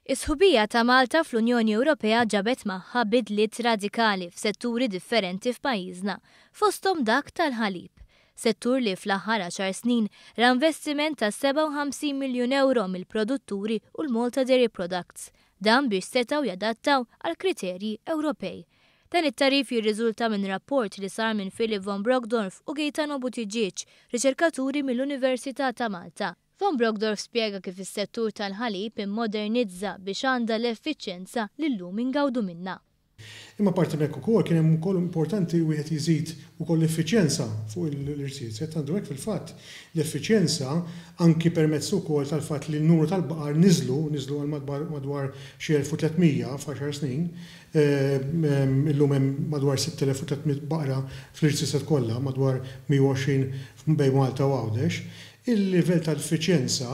Is-sħubija ta' Malta fl-Unjoni Ewropea ġabet magħha bidliet radikali f'setturi differenti f'pajjiżna, fosthom dak tal-ħalib. Settur li fl-aħħar għaxar snin ra investiment ta' 57 miljun ewro mill-produtturi u l-Malta Dairy Products. Dan biex setgħu jadattaw għal kriterji Ewropej. Dan it-tagħrif jirriżulta minn rapport li sar minn Philip von Brockdorff u Gaetano Buttigieg, riċerkaturi mill-Università ta' Malta. Von Brockdorff spjega kif is-settur tal-ħalib immodernizza biex għandha l-effiċjenza li llum ingawdu minnha. Imma parti minn hekk ukoll kien hemm ukoll importanti wieħed jżid ukoll l-effiċjenza fuq l-irziezet. Għandu hekk fil-fatt l-effiċjenza anki permezz ukoll tal-fatt li n-numru tal-baqar niżlu, niżlu għal madwar madwar xi 1,300 f'għaxar snin. Illum hemm madwar 6,300 baqra fl-irziezet kollha, madwar 120 bejn Malta u Għawdex. Il-livell tal-effiċjenza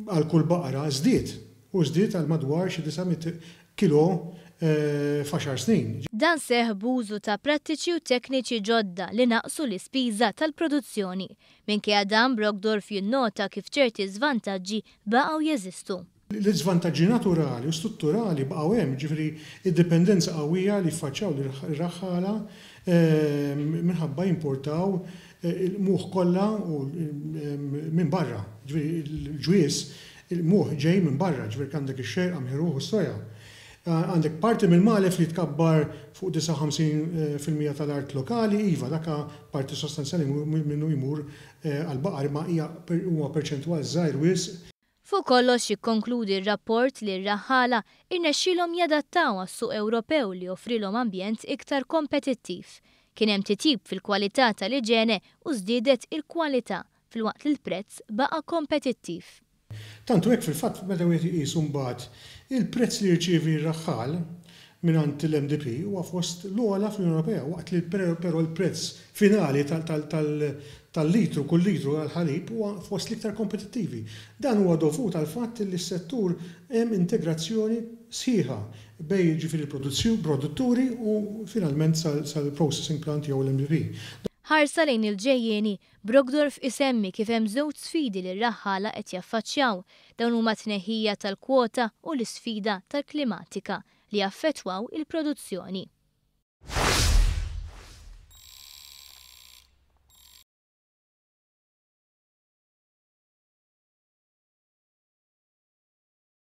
għal kull baqra żdied u żdied għal madwar xi 900 kilo f'għaxar snin. Dan seħħ b'użu ta' prattiċi u tekniċi ġodda li naqqsu l-ispiża tal-produzzjoni. Minkejja dan, Brockdorff jinnota kif ċerti żvantaġġi baqgħu jeżistu. L-iżvantaġġi naturali u strutturali baqgħu hemm, jiġifieri d-dipendenza qawwija li jiffaċċjaw l-raħħala minħabba jimportaw il-qmuħ kollha minn barra. Jiġifieri l-ġwież, il-qmuħ ġej minn barra, jiġifieri għandek ix-xgħir, qamħiruħ u s-soja. Għandek parti mill-magħlef li jitkabbar fuq 59% tal-art lokali, iva, dak parti sostanzjali minnu jmur għall-baqar imma hija huwa perċentwal żgħir wisq. Fuq kollox jikkonkludi r-rapport li r-raħħala irnexxielhom jadattaw għas-suq Ewropew li joffrilhom ambjent iktar kompetittiv. Kien hemm titjib fil-kwalità tal-iġene u żdiedet il-kwalità filwaqt li l-prezz baqa' kompetittiv. Tant hu hekk fil-fatt meta wieħed iqis imbagħad il-prezz li jirċievi r-raħħal mingħand l-MDP huwa fost l-ogħla fl-Unjoni Ewropea waqt li però l-prezz finali tal-litru, kull litru għall-ħalib huwa fost l-iktar kompetittivi. Dan huwa dovut għall-fatt li s-settur hemm integrazzjoni sħiħa bejn jiġifieri l-produtturi u finalment sal-processing plant jew l-MDP. Ħarsa lejn il-ġejjieni, Brockdorff isemmi kif hemm żewġ sfidi li r-raħħala qed jaffaċċjaw. Dawn huma t-tneħħija tal-kwota u l-isfida tal-klimatika li jaffettwaw il-produzzjoni.